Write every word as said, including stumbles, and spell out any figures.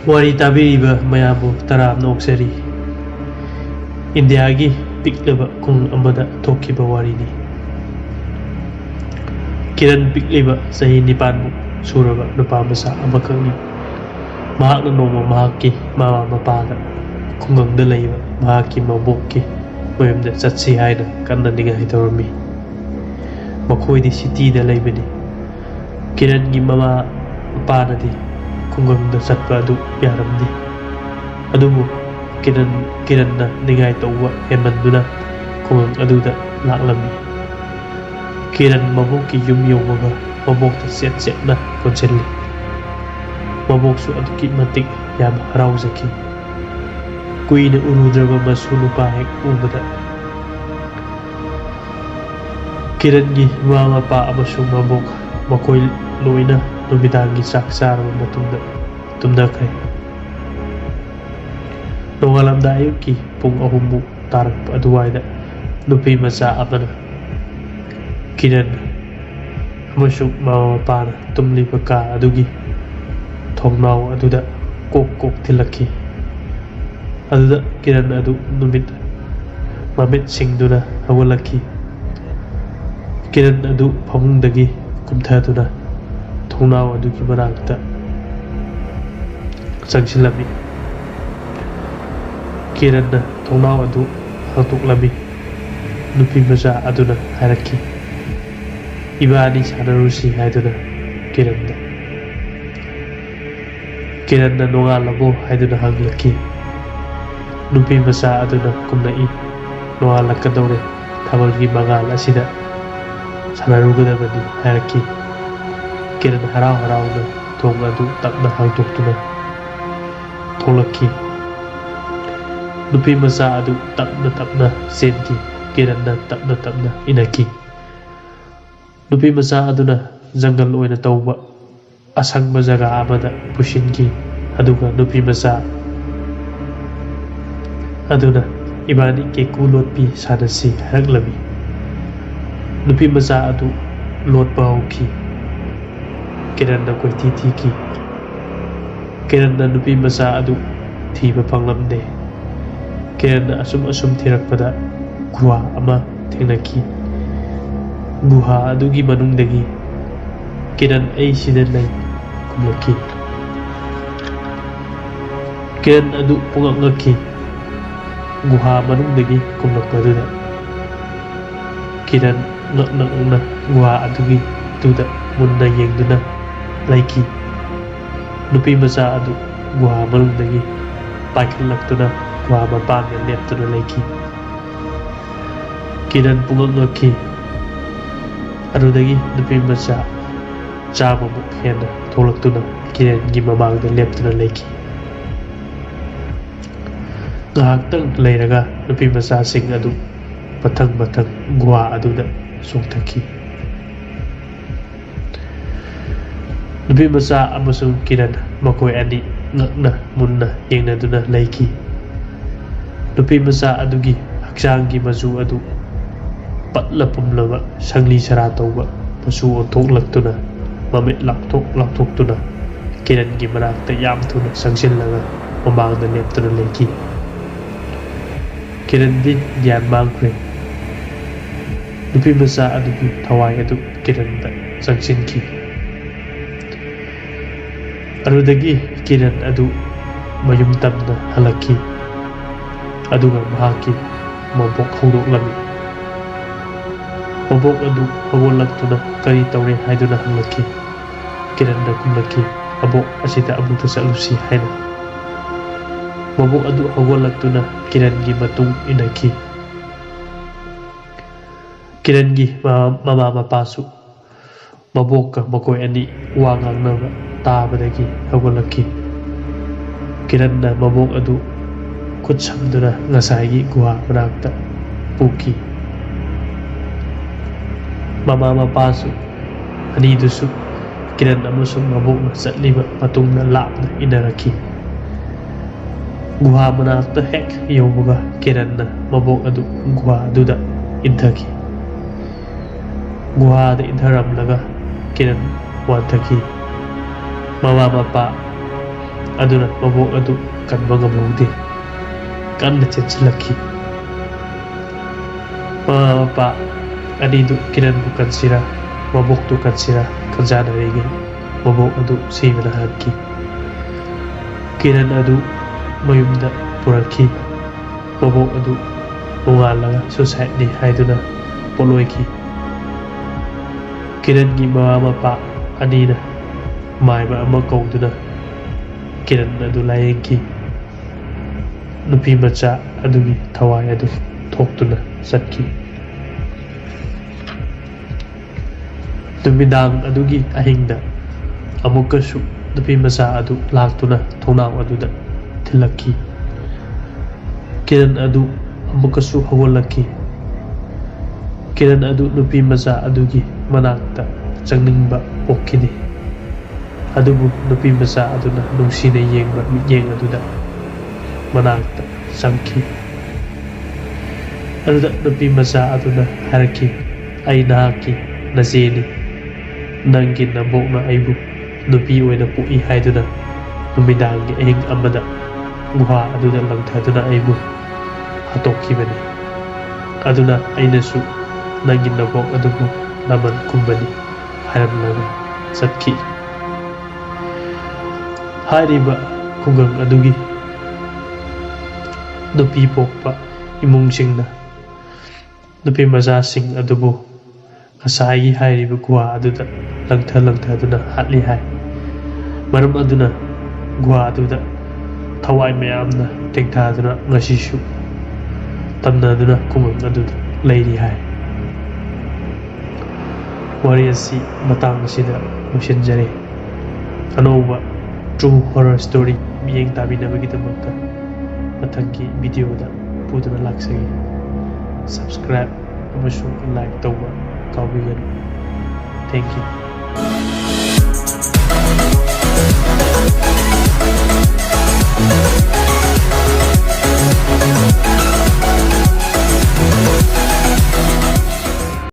ꯋꯥꯔꯤ ꯇꯥꯕꯤꯔꯤꯕ ꯃꯌꯥꯝꯕꯨ ꯇꯔꯥꯝꯅ ꯑꯣꯛꯆꯔꯤ꯫ ꯏꯟꯗꯤꯌꯥꯒꯤ ꯄꯤꯛꯂꯕ ꯈꯨꯡꯒꯪ ꯑꯃꯗ ꯊꯣꯛꯈꯤꯕ ꯋꯥꯔꯤꯅꯤ꯫ ꯀꯤꯔꯟ ꯄꯤꯛꯂꯤꯕ ꯆꯍꯤ ꯅꯤꯄꯥꯟꯃꯨꯛ ꯁꯨꯔꯕ ꯅꯨꯄꯥ ꯃꯆꯥ ꯑꯃꯈꯛꯅꯤ꯫ ꯃꯍꯥꯛꯅ ꯅꯣꯡꯃ ꯃꯍꯥꯛꯀꯤ ꯃꯃꯥ ꯃꯄꯥꯗ ꯈꯨꯡꯒꯪꯗ ꯂꯩꯕ ꯃꯍꯥꯛꯀꯤ ꯃꯕꯣꯛꯀꯤ ꯃꯌꯨꯝꯗ ꯆꯠꯁꯤ ꯍꯥꯏꯅ ꯀꯟꯅ ꯅꯤꯡꯉꯥꯏ ꯇꯧꯔꯝꯃꯤ꯫ ꯃꯈꯣꯏꯗꯤ ꯁꯤꯇꯤꯗ ꯂꯩꯕꯅꯤ꯫ ꯀꯤꯔꯟꯒꯤ ꯃꯃꯥ ꯃꯄꯥꯅꯗꯤ ꯈꯨꯡꯒꯪꯗ ꯆꯠꯄ ꯑꯗꯨ ꯌꯥꯔꯝꯗꯦ꯫ ꯑꯗꯨꯕꯨ ꯀꯤꯔꯟ, ꯀꯤꯔꯟꯅ ꯅꯤꯡꯉꯥꯏ ꯇꯧꯕ ꯍꯦꯟꯃꯟꯗꯨꯅ ꯈꯨꯡꯒꯪ ꯑꯗꯨꯗ ꯂꯥꯛꯂꯝꯃꯤ꯫ ꯀꯤꯔꯟ ꯃꯕꯣꯛꯀꯤ ꯌꯨꯝ ꯌꯧꯕꯒ ꯃꯕꯣꯛꯇ ꯆꯦꯠ ꯆꯦꯠꯅ ꯀꯣꯟꯁꯤꯜꯂꯤ꯫ ꯃꯕꯣꯛꯁꯨ ꯑꯗꯨꯛꯀꯤ ꯃꯇꯤꯛ ꯌꯥꯝꯅ ꯍꯔꯥꯎꯖꯈꯤ꯫ ꯀꯨꯏꯅ ꯎꯔꯨꯗ꯭ꯔꯕ ꯃꯁꯨ ꯅꯨꯄꯥ ꯍꯦꯛ ꯎꯕꯗ꯫ ꯀꯤꯔꯟꯒꯤ ꯃꯃꯥ ꯃꯄꯥ ꯑꯃꯁꯨꯡ ꯃꯕꯣꯛ ꯃꯈꯣꯏ ꯂꯣꯏꯅ ꯅꯨꯃꯤꯗꯥꯡꯒꯤ ꯆꯥꯛ ꯆꯥꯔꯕ ꯃꯇꯨꯡꯗ ꯇꯨꯝꯅꯈ꯭ꯔꯦ꯫ ꯅꯣꯡꯉꯥꯜꯂꯝꯗꯥꯏ ꯑꯌꯨꯛꯀꯤ ꯄꯨꯡ ꯑꯍꯨꯝꯃꯨꯛ ꯇꯥꯔꯛꯄ ꯑꯗꯨꯋꯥꯏꯗ ꯅꯨꯄꯤ ꯃꯆꯥ ꯑꯃꯅ ꯀꯤꯔꯟ ꯑꯃꯁꯨꯡ ꯃꯃꯥ ꯃꯄꯥꯅ ꯇꯨꯝꯂꯤꯕ ꯀꯥ ꯑꯗꯨꯒꯤ ꯊꯣꯡꯅꯥꯎ ꯑꯗꯨꯗ ꯀꯣꯛ ꯀꯣꯛ ꯊꯤꯜꯂꯛꯈꯤ꯫ ꯑꯗꯨꯗ ꯀꯤꯔꯟ ꯑꯗꯨ ꯅꯨꯃꯤꯠ ꯃꯃꯤꯠ ꯁꯤꯡꯗꯨꯅ ꯍꯧꯒꯠꯂꯛꯈꯤ꯫ ꯀꯤꯔꯟ ꯑꯗꯨ ꯐꯃꯨꯡꯗꯒꯤ ꯀꯨꯝꯊꯗꯨꯅ ꯊꯣꯡꯅꯥꯎ ꯑꯗꯨꯒꯤ ꯃꯅꯥꯛꯇ ꯆꯪꯁꯤꯜꯂꯝꯃꯤ꯫ ꯀꯤꯔꯟꯅ ꯊꯣꯡꯅꯥꯎ ꯑꯗꯨ ꯍꯥꯡꯗꯣꯛꯂꯝꯃꯤ꯫ ꯅꯨꯄꯤ ꯃꯆꯥ ꯑꯗꯨꯅ ꯍꯥꯏꯔꯛꯈꯤ, "ꯏꯕꯥꯅꯤ ꯁꯥꯟꯅꯔꯨꯁꯤ" ꯍꯥꯏꯗꯨꯅ ꯀꯤꯔꯟꯗ꯫ ꯀꯤꯔꯟꯅ "ꯅꯣꯡꯉꯥꯜꯂꯕꯣ?" ꯍꯥꯏꯗꯨꯅ ꯍꯪꯂꯛꯈꯤ꯫ ꯅꯨꯄꯤ ꯃꯆꯥ ꯑꯗꯨꯅ ꯈꯨꯝꯂꯛꯏ, "ꯅꯣꯡꯉꯥꯜꯂꯛꯀꯗꯧꯔꯦ, ꯊꯥꯕꯜꯒꯤ ꯃꯉꯥꯜ ꯑꯁꯤꯗ ꯁꯥꯟꯅꯔꯨꯒꯗꯕꯅꯤ" ꯍꯥꯏꯔꯛꯈꯤ꯫ ꯀꯤꯔꯟ ꯍꯔꯥꯎ ꯍꯔꯥꯎꯅ ꯊꯣꯡ ꯑꯗꯨ ꯇꯞꯅ ꯍꯥꯡꯗꯣꯛꯇꯨꯅ ꯊꯣꯛꯂꯛꯈꯤ꯫ ꯅꯨꯄꯤ ꯃꯆꯥ ꯑꯗꯨ ꯇꯞꯅ ꯇꯞꯅ ꯆꯦꯟꯈꯤ꯫ ꯀꯤꯔꯟꯅ ꯇꯞꯅ ꯇꯞꯅ ꯏꯟꯅꯈꯤ꯫ ꯅꯨꯄꯤ ꯃꯆꯥ ꯑꯗꯨꯅ ꯖꯪꯒꯜ ꯑꯣꯏꯅ ꯇꯧꯕ ꯑꯁꯪꯕ ꯖꯒꯥ ꯑꯃꯗ ꯄꯨꯁꯤꯟꯈꯤ꯫ ꯑꯗꯨꯒ ꯅꯨꯄꯤ ꯃꯆꯥ ꯑꯗꯨꯅ, "ꯏꯕꯥꯅꯤ ꯀꯦꯀꯨ ꯂꯣꯠꯄꯤ ꯁꯥꯟꯅꯁꯤ" ꯍꯥꯏꯔꯛꯂꯝꯃꯤ꯫ ꯅꯨꯄꯤ ꯃꯆꯥ ꯑꯗꯨ ꯂꯣꯠꯄ ꯍꯧꯈꯤ꯫ ꯀꯤꯔꯟꯅ ꯀꯣꯏꯊꯤ ꯊꯤꯈꯤ꯫ ꯀꯤꯔꯟꯅ ꯅꯨꯄꯤ ꯃꯆꯥ ꯑꯗꯨ ꯊꯤꯕ ꯐꯪꯂꯝꯗꯦ꯫ ꯀꯤꯔꯟꯅ ꯑꯁꯨꯝ ꯑꯁꯨꯝ ꯊꯤꯔꯛꯄꯗ ꯒꯨꯍꯥ ꯑꯃ ꯊꯦꯡꯅꯈꯤ꯫ ꯒꯨꯍꯥ ꯑꯗꯨꯒꯤ ꯃꯅꯨꯡꯗꯒꯤ "ꯀꯤꯔꯟ, ꯑꯩ ꯁꯤꯗ ꯂꯩ" ꯈꯨꯝꯂꯛꯈꯤ꯫ ꯀꯤꯔꯟ ꯑꯗꯨ ꯄꯨꯡꯉꯛ ꯉꯛꯈꯤ꯫ ꯒꯨꯍꯥ ꯃꯅꯨꯡꯗꯒꯤ ꯈꯨꯝꯂꯛꯄꯗꯨꯗ ꯀꯤꯔꯟ ꯉꯛꯅ ꯉꯛꯅ ꯒꯨꯍꯥ ꯑꯗꯨꯒꯤ ꯇꯨꯗ ꯃꯨꯟꯅ ꯌꯦꯡꯗꯨꯅ ꯂꯩꯈꯤ꯫ ꯅꯨꯄꯤ ꯃꯆꯥ ꯑꯗꯨ ꯒꯨꯍꯥ ꯃꯅꯨꯡꯗꯒꯤ ꯄꯥꯏꯈꯠꯂꯛꯇꯨꯅ ꯒꯨꯍꯥ ꯃꯄꯥꯟꯗ ꯂꯦꯞꯇꯨꯅ ꯂꯩꯈꯤ꯫ ꯀꯤꯔꯟ ꯄꯨꯡꯉꯛ ꯉꯛꯈꯤ꯫ ꯑꯗꯨꯗꯒꯤ ꯅꯨꯄꯤ ꯃꯆꯥ ꯆꯥꯝꯃꯃꯨꯛ ꯍꯦꯟꯅ ꯊꯣꯛꯂꯛꯇꯨꯅ ꯀꯤꯔꯟꯒꯤ ꯃꯃꯥꯡꯗ ꯂꯦꯞꯇꯨꯅ ꯂꯩꯈꯤ꯫ ꯉꯥꯏꯍꯥꯛꯇꯪ ꯂꯩꯔꯒ ꯅꯨꯄꯤ ꯃꯆꯥꯁꯤꯡ ꯑꯗꯨ ꯃꯊꯪ ꯃꯊꯪ ꯒꯨꯍꯥ ꯑꯗꯨꯗ ꯆꯣꯡꯊꯈꯤ꯫ ꯅꯨꯄꯤ ꯃꯆꯥ ꯑꯃꯁꯨꯡ ꯀꯤꯔꯟ ꯃꯈꯣꯏ ꯑꯅꯤ ꯉꯛꯅ ꯃꯨꯟꯅ ꯌꯦꯡꯅꯗꯨꯅ ꯂꯩꯈꯤ꯫ ꯅꯨꯄꯤ ꯃꯆꯥ ꯑꯗꯨꯒꯤ ꯍꯛꯆꯥꯡꯒꯤ ꯃꯆꯨ ꯑꯗꯨ ꯄꯠꯂ ꯄꯨꯝꯂꯕ ꯁꯪꯂꯤ ꯁꯔꯥ ꯇꯧꯕ ꯃꯆꯨ ꯑꯣꯟꯊꯣꯛꯂꯛꯇꯨꯅ, ꯃꯃꯤꯠ ꯂꯥꯎꯊꯣꯛ ꯂꯥꯎꯊꯣꯛꯇꯨꯅ ꯀꯤꯔꯟꯒꯤ ꯃꯅꯥꯛꯇ ꯌꯥꯝ ꯊꯨꯅ ꯆꯪꯁꯤꯜꯂꯒ ꯃꯃꯥꯡꯗ ꯂꯦꯞꯇꯨꯅ ꯂꯩꯈꯤ꯫ ꯀꯤꯔꯟꯗꯤ ꯒ꯭ꯌꯥꯟ ꯃꯥꯡꯈ꯭ꯔꯦ꯫ ꯅꯨꯄꯤ ꯃꯆꯥ ꯑꯗꯨꯒꯤ ꯊꯋꯥꯏ ꯑꯗꯨ ꯀꯤꯔꯟꯗ ꯆꯪꯁꯤꯟꯈꯤ꯫ ꯑꯗꯨꯗꯒꯤ ꯀꯤꯔꯟ ꯑꯗꯨ ꯃꯌꯨꯝ ꯇꯝꯅ ꯍꯜꯂꯛꯈꯤ, ꯑꯗꯨꯒ ꯃꯍꯥꯛꯀꯤ ꯃꯕꯣꯛ ꯍꯧꯗꯣꯛꯂꯝꯃꯤ꯫ ꯃꯕꯣꯛ ꯑꯗꯨ ꯍꯧꯒꯠꯂꯛꯇꯨꯅ ꯀꯔꯤ ꯇꯧꯔꯦ ꯍꯥꯏꯗꯨꯅ ꯍꯪꯂꯛꯈꯤ꯫ ꯀꯤꯔꯟꯅ ꯈꯨꯝꯂꯛꯈꯤ, "ꯑꯕꯣꯛ, ꯑꯁꯤꯗ ꯑꯃꯨꯛꯇ ꯆꯠꯂꯨꯁꯤ" ꯍꯥꯏꯅ꯫ ꯃꯕꯣꯛ ꯑꯗꯨ ꯍꯧꯒꯠꯂꯛꯇꯨꯅ ꯀꯤꯔꯟꯒꯤ ꯃꯇꯨꯡ ꯏꯟꯅꯈꯤ꯫ ꯀꯤꯔꯟꯒꯤ ꯃꯃꯥ ꯃꯄꯥꯁꯨ ꯃꯕꯣꯛꯀ ꯃꯈꯣꯏ ꯑꯅꯤ ꯋꯥ ꯉꯥꯡꯅꯕ ꯇꯥꯕꯗꯒꯤ ꯍꯧꯒꯠꯂꯛꯈꯤ꯫ ꯀꯤꯔꯟꯅ ꯃꯕꯣꯛ ꯑꯗꯨ ꯈꯨꯠ ꯁꯝꯗꯨꯅ ꯉꯁꯥꯏꯒꯤ ꯒꯨꯍꯥ ꯃꯅꯥꯛꯇ ꯄꯨꯈꯤ꯫ ꯃꯃꯥ ꯃꯄꯥꯁꯨ ꯑꯅꯤꯗꯨꯁꯨ ꯀꯤꯔꯟ ꯑꯃꯁꯨꯡ ꯃꯕꯣꯛꯅ ꯆꯠꯂꯤꯕ ꯃꯇꯨꯡꯗ ꯂꯥꯞꯅ ꯏꯟꯅꯔꯛꯈꯤ꯫ ꯒꯨꯍꯥ ꯃꯅꯥꯛꯇ ꯍꯦꯛ ꯌꯧꯕꯒ ꯀꯤꯔꯟꯅ ꯃꯕꯣꯛ ꯑꯗꯨ ꯒꯨꯍꯥ ꯑꯗꯨꯗ ꯏꯟꯊꯈꯤ꯫ ꯒꯨꯍꯥꯗ ꯏꯟꯊꯔꯝꯂꯒ ꯀꯤꯔꯟ ꯋꯥꯟꯊꯈꯤ꯫ ꯃꯃꯥ ꯃꯄꯥ ꯑꯗꯨꯅ ꯃꯕꯣꯛ ꯑꯗꯨ ꯀꯟꯕ ꯉꯝꯍꯧꯗꯦ꯫ ꯀꯟꯅ ꯆꯦꯟꯁꯤꯜꯂꯛꯈꯤ꯫ ꯃꯃꯥ ꯃꯄꯥ ꯑꯅꯤꯗꯨ ꯀꯤꯔꯟꯕꯨ ꯀꯟꯁꯤꯔꯥ, ꯃꯕꯣꯛꯇꯨ ꯀꯟꯁꯤꯔꯥ ꯈꯟꯖꯥꯟꯅꯔꯤꯉꯩ ꯃꯕꯣꯛ ꯑꯗꯨ ꯁꯤꯕꯅ ꯍꯥꯟꯈꯤ꯫ ꯀꯤꯔꯟ ꯑꯗꯨ ꯃꯌꯨꯝꯗ ꯄꯨꯔꯛꯈꯤ꯫ ꯃꯕꯣꯛ ꯑꯗꯨ ꯅꯣꯡꯉꯥꯜꯂꯒ suicideꯅꯤ ꯍꯥꯏꯗꯨꯅ ꯄꯣꯠꯂꯣꯏꯈꯤ꯫ ꯀꯤꯔꯟꯒꯤ ꯃꯃꯥ ꯃꯄꯥ ꯑꯅꯤꯅ ꯃꯥꯏꯕ ꯑꯃ ꯀꯧꯗꯨꯅ ꯀꯤꯔꯟ ꯑꯗꯨ ꯂꯥꯌꯦꯡꯈꯤ꯫ ꯅꯨꯄꯤ ꯃꯆꯥ ꯑꯗꯨꯒꯤ ꯊꯋꯥꯏ ꯑꯗꯨ ꯊꯣꯛꯇꯨꯅ ꯆꯠꯈꯤ꯫ ꯅꯨꯃꯤꯗꯥꯡ ꯑꯗꯨꯒꯤ ꯑꯍꯤꯡꯗ ꯑꯃꯨꯛꯀꯁꯨ ꯅꯨꯄꯤ ꯃꯆꯥ ꯑꯗꯨ ꯂꯥꯛꯇꯨꯅ ꯊꯣꯡꯅꯥꯎ ꯑꯗꯨꯗ ꯊꯤꯜꯂꯛꯈꯤ꯫ ꯀꯤꯔꯟ ꯑꯗꯨ ꯑꯃꯨꯛꯀꯁꯨ ꯍꯧꯒꯠꯂꯛꯈꯤ꯫ ꯀꯤꯔꯟ ꯑꯗꯨ ꯅꯨꯄꯤ ꯃꯆꯥ ꯑꯗꯨꯒꯤ ꯃꯅꯥꯛꯇ ꯆꯪꯅꯤꯡꯕ ꯄꯣꯛꯈꯤꯗꯦ꯫ ꯑꯗꯨꯕꯨ ꯅꯨꯄꯤ ꯃꯆꯥ ꯑꯗꯨꯅ ꯅꯨꯡꯁꯤꯅ ꯌꯦꯡꯕ ꯃꯤꯠꯌꯦꯡ ꯑꯗꯨꯗ ꯃꯅꯥꯛꯇ ꯆꯪꯈꯤ꯫ ꯑꯗꯨꯗ ꯅꯨꯄꯤ ꯃꯆꯥ ꯑꯗꯨꯅ ꯍꯥꯏꯔꯛꯈꯤ, "ꯑꯩ ꯅꯍꯥꯛꯀꯤ ꯅꯆꯦꯅꯤ꯫ ꯅꯪꯒꯤ ꯅꯕꯣꯛꯅ ꯑꯩꯕꯨ ꯅꯨꯄꯤ ꯑꯣꯏꯅ ꯄꯣꯛꯏ ꯍꯥꯏꯗꯨꯅ ꯅꯨꯃꯤꯗꯥꯡꯒꯤ ꯑꯍꯤꯡ ꯑꯃꯗ ꯒꯨꯍꯥ ꯑꯗꯨꯗ ꯂꯪꯊꯗꯨꯅ ꯑꯩꯕꯨ ꯍꯥꯠꯇꯣꯛꯈꯤꯕꯅꯤ꯫ ꯑꯗꯨꯅ ꯑꯩꯅꯁꯨ ꯅꯪꯒꯤ ꯅꯕꯣꯛ ꯑꯗꯨꯕꯨ ꯂꯃꯟ ꯈꯨꯝꯕꯅꯤ" ꯍꯥꯏꯔꯝꯂꯒ ꯆꯠꯈꯤ꯫ ꯍꯥꯏꯔꯤꯕ ꯈꯨꯡꯒꯪ ꯑꯗꯨꯒꯤ ꯅꯨꯄꯤ ꯄꯣꯛꯄ ꯏꯃꯨꯡꯁꯤꯡꯅ ꯅꯨꯄꯤ ꯃꯆꯥꯁꯤꯡ ꯑꯗꯨꯕꯨ ꯉꯁꯥꯏꯒꯤ ꯍꯥꯏꯔꯤꯕ ꯒꯨꯍꯥ ꯑꯗꯨꯗ ꯂꯪꯊ ꯂꯪꯊꯗꯨꯅ ꯍꯥꯠꯂꯤ ꯍꯥꯏ꯫ ꯃꯔꯝ ꯑꯗꯨꯅ ꯒꯨꯍꯥ ꯑꯗꯨꯗ ꯊꯋꯥꯏ ꯃꯌꯥꯝꯅ ꯇꯦꯡꯊꯥꯗꯨꯅ ꯉꯁꯤꯁꯨ ꯇꯝꯅꯗꯨꯅ ꯈꯨꯡꯒꯪ ꯑꯗꯨꯗ ꯂꯩꯔꯤ ꯍꯥꯏ꯫ ꯋꯥꯔꯤ ꯑꯁꯤ ꯃꯇꯥꯡ ꯑꯁꯤꯗ ꯂꯣꯏꯁꯤꯟꯖꯔꯦ꯫ ꯑꯅꯧꯕ true horror story ꯃꯤꯠꯌꯦꯡ ꯇꯥꯕꯤꯅꯕꯒꯤꯗꯃꯛꯇ ꯃꯊꯪꯒꯤ videoꯗ ꯄꯨꯗꯨꯅ ꯂꯥꯛꯆꯒꯦ꯫ Subscribe ꯑꯃꯁꯨꯡ like ꯇꯧꯕ ꯀꯥꯎꯕꯤꯒꯅꯨ꯫ Thank you꯫